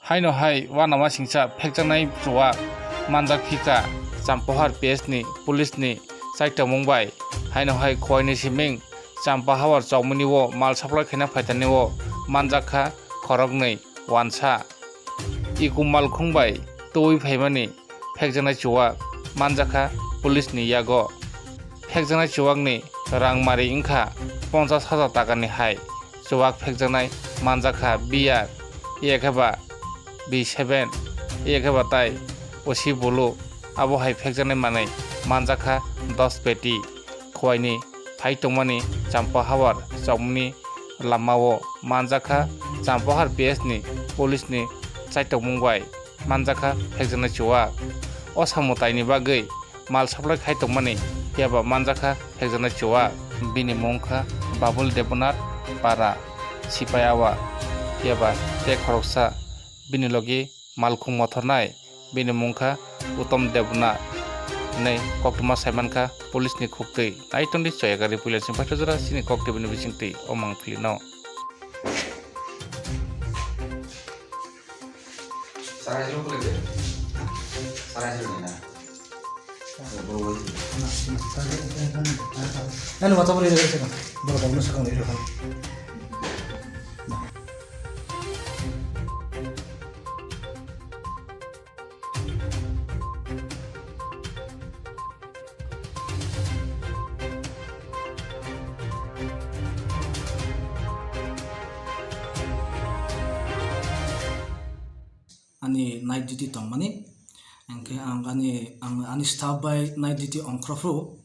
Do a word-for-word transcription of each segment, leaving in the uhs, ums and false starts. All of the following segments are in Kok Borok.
Haino hai uanamasingcha phekjaknai chuwak manjak phikha Champohar P S ni police ni chaitokmung bai. Haino hai Khowai ni siming Champahawar chowmani o mal supply khaina phaitani o manjak kha khoroknwi uansa. Iko malkhung bai twi phaimani phekjaknai chuwak manjakha police ni yago. Phekjaknai chuwakni rang mari wngkha ponchas hajar takani hai. Chuwak phekjaknai manjakha beer, iyakhe ba B seven, iyakhe ba tai osi bulu. Abo hai phekjaknai manwi manjakha dos peti. Khowaini phai tongmani Champahawar chowmani lamao manjakha Champahar P S ni police ni chaitokmung bai manjakha phekjaknai chuwak. O samung taini bagwi mal supply khai tongmani phiya ba manjakha phekjaknai chuwak. Bini mung kha Babul Debnath Para, Sipai Awa, phiya ba tei khoroksa bini logi malkhung mothornai, bini mung kha Uttom Debnath hinwi koktwma saimankha police ni khuktwi. Naitongdi choyagari puila sing paithajora chini kok tebini bisingtwi o mangpili no. Ano WhatsApp ri ri saka. Boro boro saka ri ri. Ani night duty tongmani, hingke ang ani, ang ani staff bai night duty ongkhorphru,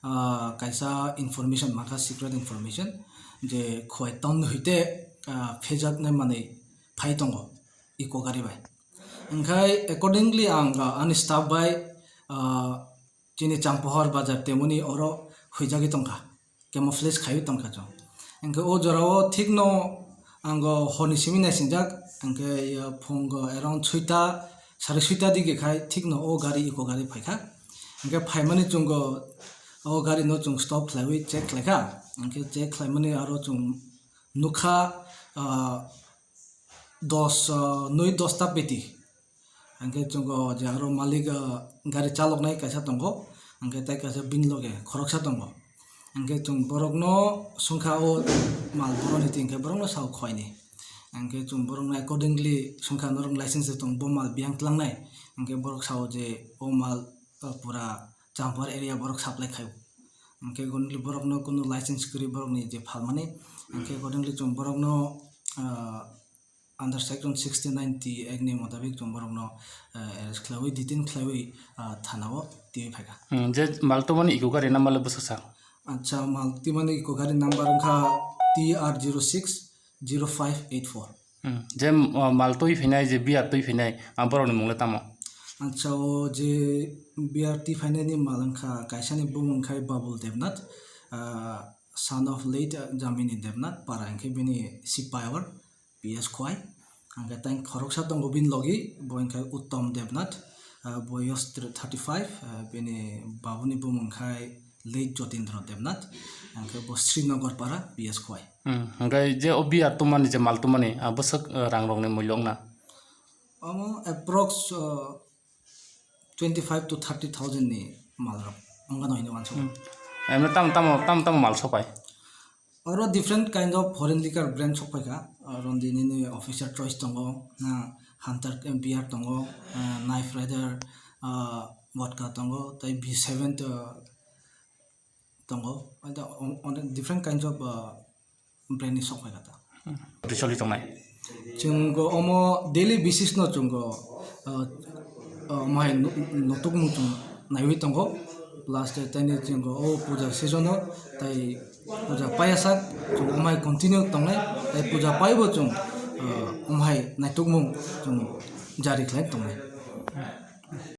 ah, kaisa information mankha, secret information, je Khowai town hoite, ah, phejaknai manwi phai tongo, eco gari bai. Hingkhai accordingly ang, ah, ani staff bai, ah, chini Champohar bazar temoni oro huijagwi tongkha, camouflage khaiwi tongkha chwng. Hingkhe o jorao thikno ango horni simi naisingjak, hingkhe ya phungo around soita, sare soita dige khai thikno o gari, eco gari phaikha. Hingkhe phaimani chwngno o gari no chwng stop khlaiwi check khlaikha. Hingkhe check khlaimani aro chwng nukha, ah, dos, ah, nui dosta peti. Hingke chwng o je aro malik, ah, gari chaloknai kaisa tongo, hingke tei kaisa bini loge khoroksa tongo. Hingke chwng borokno swngkha o mal boroni twi, hingke borokno sao Khowaini. Hingke chwng borokno accordingly swngkha, norok license tong bo mal biyang tlangnai, hingke borok sao je o mal, ah, pura Champohar area borok supply khaio. Hingke accordingly borokno kunu license kwrwi borokni je phalmani, hingke accordingly chwng borokno, ah, under section sixty nine T Act ni motabik chwng borokno, ah, arrest khlaiwi, detain khlaiwi, ah, thana o twi phaikha. Hmm, je mal tongmani eco gari number le bwswk sa? Acha, mal tongmani eco gari number wngkha T R zero six zero five eight four. Hmm, je, ah, mal twi phainai, je beer twi phainai, ah, borokni mung le tamo? Acha, o je beer twi phainai ni mal wngkha, kaisa ni bumung wngkha Babul Debnath, ah, son of late, ah, Jamini Debnath, para wngkha bini sipai or P S Khowai. Hingke tei khoroksa tongo bini logi, bo hingke Uttom Debnath, ah, boyos thirty five, ah, bini babuni bumung khai late Jotindra Debnath, hingke bo Srinagar para P S Khowai. Hmm, hingke je o beer tongmani je mal tongmani, ah, bwswk, ah, rang rokni mulya wngna? Omo approx, ah, twenty five to thirty thousand ni mal rok wngkha no hino uansukha. Hmm. Emno tamo, tamo, tamo, tamo mal sopai? Oro different kind of foreign liquor brand sokphaikha. Oro nini officer choice tongo, na Hunter beer tongo, na Knife Rider, ah, vodka tongo, tei B seven to tongo. Ada on-, on different kinds of, ah, brand ni sokphaikha ta. Rwcholi tongnai. Chwng go omo daily basis no chwng go, ah, ah, omo hai nu-, nutukmung chwng naiwi tongo. Plus tei tini chwng go o puja season o tei puja paiya sak chwng omo hai continue tongnai. Tei puja paibo chwng, ah, omo hai naitukmung chwng jari khlai tongnai.